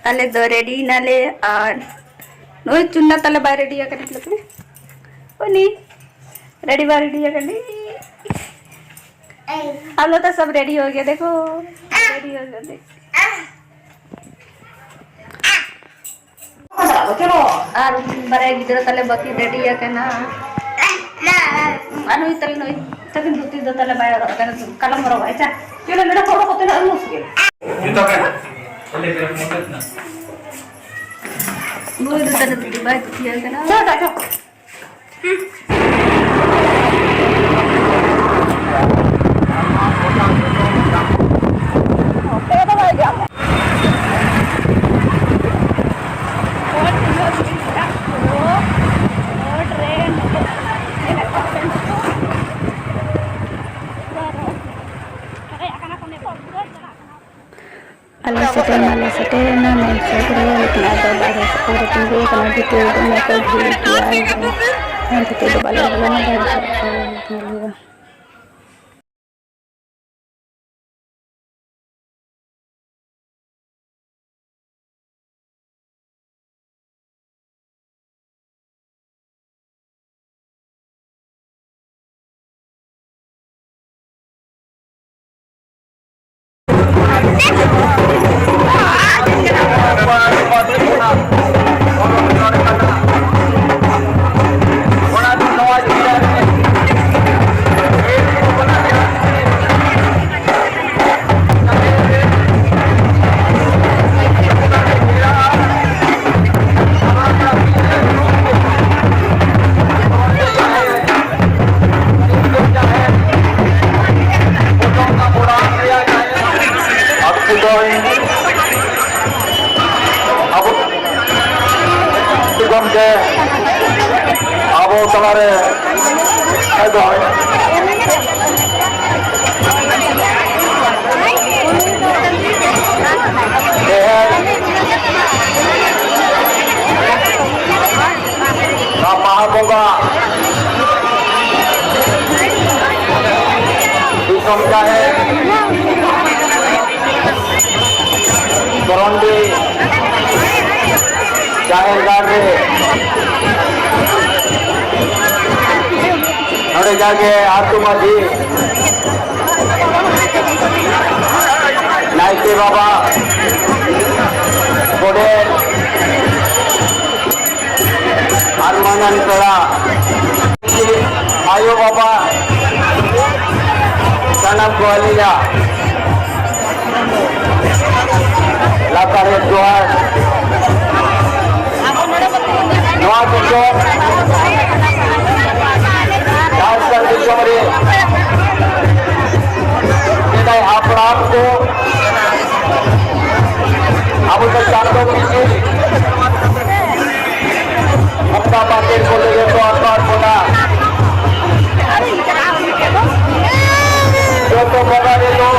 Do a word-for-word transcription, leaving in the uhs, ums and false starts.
ᱟᱞᱮ ᱫᱚ ᱨᱮᱰᱤ ᱱᱟᱞᱮ ᱟᱨ ᱱᱩᱭ ᱪᱩᱱᱱᱟ ᱛᱟᱞᱮ ᱵᱟᱭ ᱨᱮᱰᱤ ᱟᱠᱟᱱᱟ ᱞᱮ᱾ ᱩᱱᱤ ᱨᱮᱰᱤ ᱵᱟᱭ ᱨᱮᱰᱤ ᱟᱠᱟᱱᱟ᱾ हम लोग तो सब रेडी हो गया, देखो रेडी हो गया, देख। ᱟᱨ ᱵᱟᱨᱭᱟ ᱜᱤᱫᱽᱨᱟᱹ ᱛᱟᱞᱮ ᱵᱟᱹᱠᱤ ᱨᱮᱰᱤ ᱟᱠᱟᱱᱟ᱾ ᱟᱨ ᱱᱩᱭ ᱛᱟᱞᱮ ᱱᱩᱭ ᱛᱟᱹᱠᱤᱱ ᱫᱷᱩᱛᱤ ᱫᱚ ᱛᱟᱞᱮ ᱵᱟᱭ ᱦᱚᱨᱚᱜ ᱟᱠᱟᱱᱟ, ᱠᱟᱞᱚᱢ ᱦᱚᱨᱚᱜᱟᱭ᱾ ᱪᱟ, ᱪᱚᱞᱚ ᱱᱚᱰᱮ ᱦᱚᱨᱚᱜ ᱠᱟᱛᱮ ᱱᱟᱜ ᱨᱩᱢ ᱥᱮᱫ᱾ ᱡᱩᱛᱟᱹ ᱯᱮ᱾ ᱱᱩᱭ ᱫᱚ ᱛᱟᱞᱮ ᱫᱷᱩᱛᱤ ᱵᱟᱭ ᱫᱷᱩᱛᱤ ᱟᱠᱟᱱᱟ᱾ ᱪᱟ, ᱪᱟ, ᱪᱟ᱾ ᱟᱞᱮ ᱥᱮᱴᱮᱨ ᱢᱟᱞᱮ ᱥᱮᱴᱮᱨᱮᱱᱟ ᱢᱮᱱ ᱪᱚᱠ ᱨᱮ, ᱞᱮᱠᱤᱱ ᱟᱫᱚ ᱵᱟᱨᱦᱮ ᱥᱮᱫ ᱨᱮ ᱛᱤᱸᱜᱩ ᱟᱠᱟᱱᱟ, ᱵᱷᱤᱛᱤᱨ ᱨᱮᱫᱚ ᱢᱮ ᱠᱚ ᱵᱷᱤᱲ ᱜᱮᱭᱟ᱾ ᱮᱱ ᱵᱷᱤᱛᱤᱨ ᱫᱚ ᱵᱟᱞᱮ ᱵᱚᱞᱚᱱᱟ, ᱵᱟᱨᱦᱮ ᱥᱮᱫ ᱨᱮ ᱧᱮᱞ ᱦᱩᱭᱩᱜᱼᱟ᱾ ᱟᱵᱚ ᱛᱟᱞᱟᱨᱮ ᱟᱡ ᱫᱚ ᱛᱮᱦᱮᱧ ᱱᱚᱣᱟ ᱵᱟᱦᱟ ᱵᱚᱸᱜᱟ ᱫᱤᱥᱚᱢ ᱡᱟᱦᱮᱨ ᱠᱚᱨᱚᱱᱰᱤ ᱡᱟᱦᱮᱨ ᱜᱟᱲ ᱨᱮ ᱱᱚᱰᱮ ᱡᱟᱜᱮ ᱟᱹᱛᱩ ᱢᱟᱹᱡᱷᱤ, ᱱᱟᱭᱠᱮ ᱵᱟᱵᱟ, ᱜᱚᱰᱮᱛ, ᱟᱨ ᱢᱟᱹᱱᱟᱱ ᱯᱮᱲᱟ, ᱟᱭᱳ ᱵᱟᱵᱟ, ᱥᱟᱱᱟᱢ ᱠᱚ ᱟᱹᱞᱤᱧᱟᱜ ᱞᱟᱛᱟᱨ ᱨᱮ ᱡᱚᱦᱟᱨ᱾ ᱱᱚᱣᱟ ᱫᱤᱥᱚᱢ, ᱡᱷᱟᱲᱠᱷᱚᱸᱰ ᱫᱤᱥᱚᱢ ᱨᱮ ᱥᱮᱫᱟᱭ ᱦᱟᱯᱲᱟᱢ ᱠᱚ ᱟᱵᱚ ᱫᱚ ᱪᱟᱸᱫᱚ ᱵᱷᱤᱛᱤᱨ ᱵᱚᱸᱜᱟ ᱵᱟᱠᱷᱮᱲ ᱠᱚ ᱞᱟᱹᱜᱤᱫ ᱠᱚ ᱟᱠᱟᱣᱟᱫ ᱵᱚᱱᱟ᱾ ᱡᱚᱛᱚ ᱵᱚᱸᱜᱟ ᱨᱮᱫᱚ